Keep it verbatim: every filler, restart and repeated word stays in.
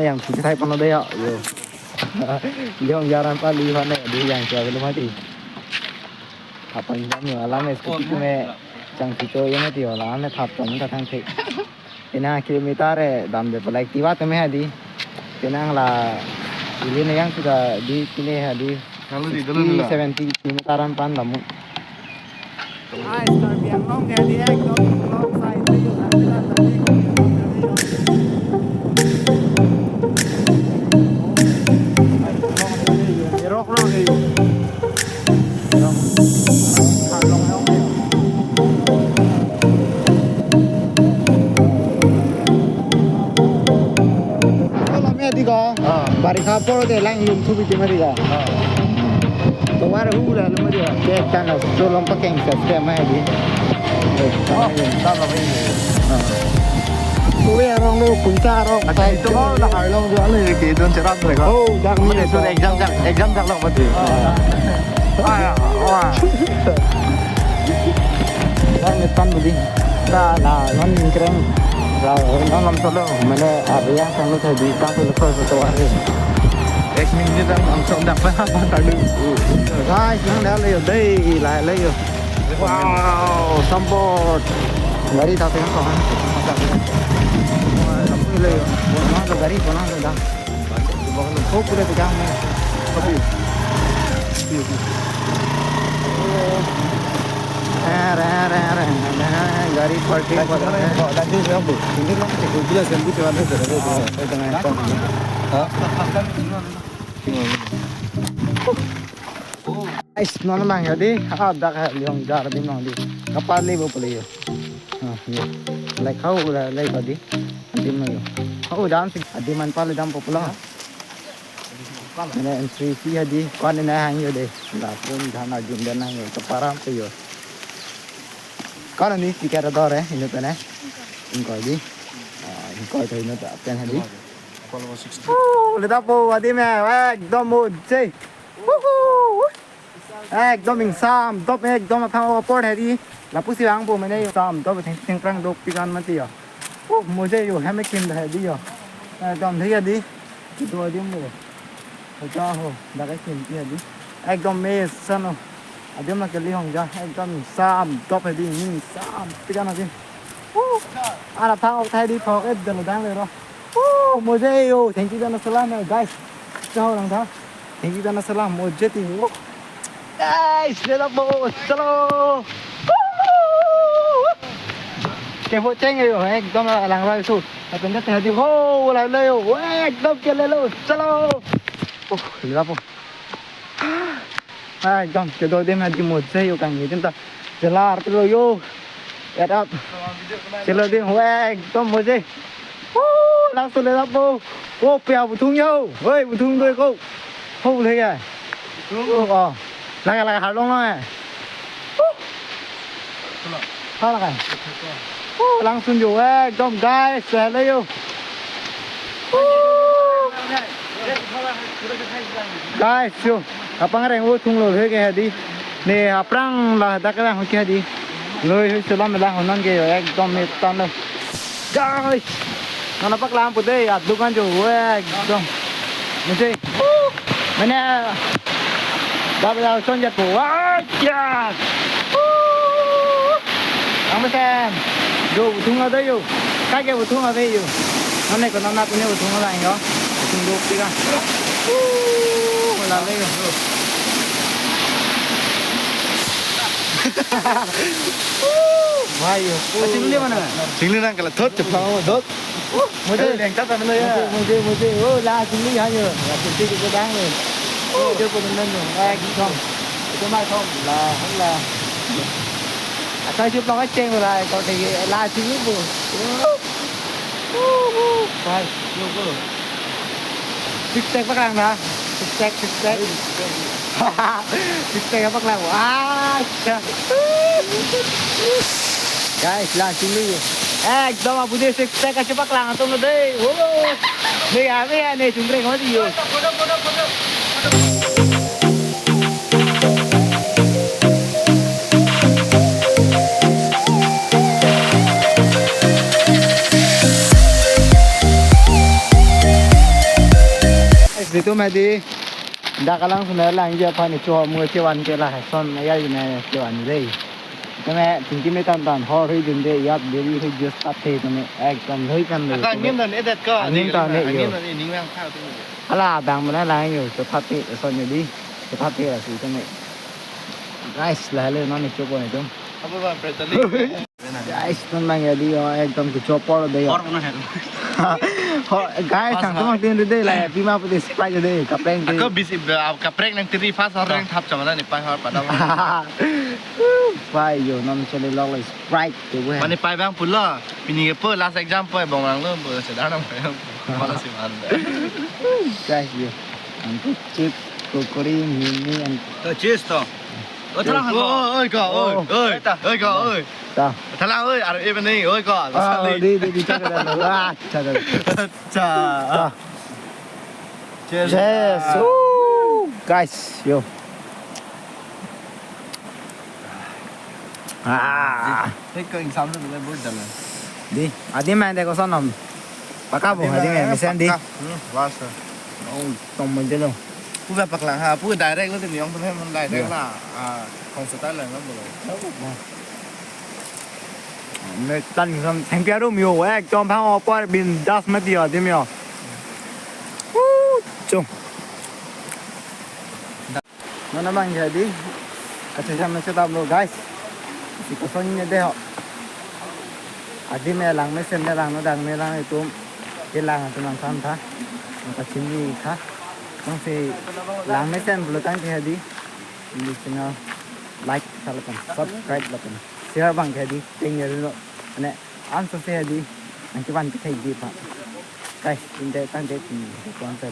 Yang phi sai pano de ya, yo. Liong jaran pali hane, di yang tua belum mati. Apa yang jam yo, alam es kopi tu me, chang phi cho yo mati yo, alam ne thap chong ta thang the. Ina kilometer e, dam de palai tiwa tu me hadi. Ina la, ili ne yang sudah di kile hadi. Kalau di dulu nila. Seventy kilometer an pan lamu. Guys, Karbi Anglong ke di ekdom long side le yo, Karbi Anglong tadi. Erok lo ke yo. Erok. Long long. Kalau me di ko. Ah. Barikha apor te lang lum thubi te mari ko. Ah. Tovar hu la lum mari ko. Ke tan lo so long pakeng sa ke ma di. Oh, ta lo ini. Ah. Kuwe arong lo punta arong. Acha, itu ko la arong jo ale ke don cherat le ko. Oh, dak ni. Mane so exam jak, exam jak lo mati. Ah. Ah, ya. Wah. Wah, metan budi. La, la, non ningkreng. La, non lam solo. Mane, abi yang sang lu tadi, sang lu solo solo hari. Ek minit ang, ang sok dak pa, pa tadi. Guys, nang dah le yo, dei, la le yo. Wow, sambot. Gari tak tengok kau, kan? Wah, lampu le yo. Mana tu gari, mana tu dah? Oh, pura pegang nih. Tapi. Are, are, are, are, gari parking. Lagi pada, mana eh. Kok lagi siapa? Ini kan cukup jelas yang kita ambil dari itu. Oh, itu kan. Hah? Guys, non lang ya di. Ah, dak ha, liong jar di non di. Kapal le bo pale yo. Ah, yo. Like how la, like di. Adim na yo. Oh, dan si adim an pale dam popular. Mane entry fee hadi, kwan ne hang yo de. Lapu dhan adim dan hang yo, kaparam pe yo. Kwan ni ticket ador eh, inut pen eh. Ingkoi di. Ah, ingkoi to inut pen hadi. Oh, le dapo adim eh, ekdom mojai. Woohoo! Ekdom ingsam dop, ekdom athang apor hadi. Lapusi vangpo mane ingsam dop, theng thengprang dopik an mati yo. Oh, mojai yo, hem ekim da hadi yo. Ekdom thei hadi. Kitu adim mo. Hoja ho, dak ekim ti hadi. Ekdom me san ho. Adim na kali hong ja, ekdom ingsam dop hadi, ingsam pik an hadi. Oh, ana thang ok thai di thok et dalo dang le ro. Oh, mojai yo, thank you dana salam ya, guys. Chao lang tha. Thank you dana salam, mojai ti. Oh. Guys, le dapo, chalo. Ke ho cheng yo, ekdom lang rai su. Apen da te hadi ho, la le yo, ekdom ke le lo, chalo. Oh, le dapo. Ah, ekdom kedo adim hadi mojai yo kang adim ta. Jelar pelo yo. Add up. Chalo adim, wah, ekdom mojai. Oh, langsung le dapo. Oh, pia butung yo. Woi, butung doi ko. Ho le ya. Butung. Oh, oh. Laga laga harlong lo eh. Oh. Hala kan? Oh, langsung yo, ekdom guys, le yo. Oh. Guys, yo, kapangreng o thung lo he ke hadi. Ne aphrang la dak la ho ke hadi. Loi hui sulam la ho non ke yo, ekdom metan lo. Guys, nana paklang pute ya, dukan jo, ekdom. Mujhe, mane, dab ya son jat po, wah, ya. Ang mesen, jo, butung ada yo. Kage butung ada yo. Nane ko nana punya butung ada yo. Butung dopik an. Lale yo. Bhai yo. Singli mana? Singli nang kala thot cheplang thot. Mujhe. Lengta ta milo ya. Mujhe, mujhe, mujhe. Oh, la singli ha yo. La singli ke dang le. Oh, dia pun nang yo. Ekdom. Itu mah thom la, la. Asai cheplang cheng la, ko de la singli bu. Bhai, yo ko. Six pack paklang na. Six pack, six pack. Six pack paklang. Wah, cha. Guys, la singli. Ekdom abude six pack kachepaklang atum lo dei. Oh. Dei ave ya ne chungkre ko di yo. Itum hedi dak alang sona lang ji aphan icho mu chevan ke lason ya ji na chevan dei. Tame tingki me tan tan hor hui dun de yap deri hui just tate tame ekdom hui kan de. Angin dan edet ko. Angin dan edet yo. Angin dan ening lang tha tu. Hala bang mana lang yo, so tate son yo di. So tate la si tame. Guys, lahelo non icho ko itum. Apa bang pretali? Guys, non bang ya di yo ekdom kecho apor de yo. Hor mana hel? Hor, guys, pas tang hor. Tang tin de la pima pute Sprite de kaprek de. Ako bisi kaprek nang tiri pas hor nang thap chamana ne pai hor pada. Pai yo non chelelok la Sprite tu we. Mane pai bang pulo. Pini ke po last exam po bong lang lo po sedang nang pai. Malas si man. Guys yo. Ang chips, Kurkure, Mimi and to cheese to. Oh, thalang ko. Oi, oi, ko, oi, oh. Oi, ta. Oi, ko, oi. Ta. Thalang, oi, aro e bani, oi, ko. Ah, di, di, di, cha, cha, cha, cha. Cha. Ta. Cheers. Yes. Woo. Guys, yo. Ah. Hei, ko exam tu boleh buat jalan. Di, adim main deh koson nom. Paka bo, adim main, mesen di. Hmm, was. Oh, tom mo jelo. Pu ba paklang ha, pu direct lo tin yong tu hem direct la. Ah, kong setai lang lo bolo. Me tan sam thank you room yo, ekdom phang apor bindas mati adim yo. Woo, chung. Non abang jadi. Kachisam na chuta bro guys. Si koson ne de ho. Adim me lang mesen ne lang no dang me lang itum. Kelang atum ang san tha. Kachini tha. Nang si lang mesen bulu tang ke hedi. Ini channel like sa lapen subscribe lapen share bang ke hedi. Ting ya lo. Ane ansa se hedi. Ang kiban ke thek di pa. Guys, tinte tang de tin. Kuan sa.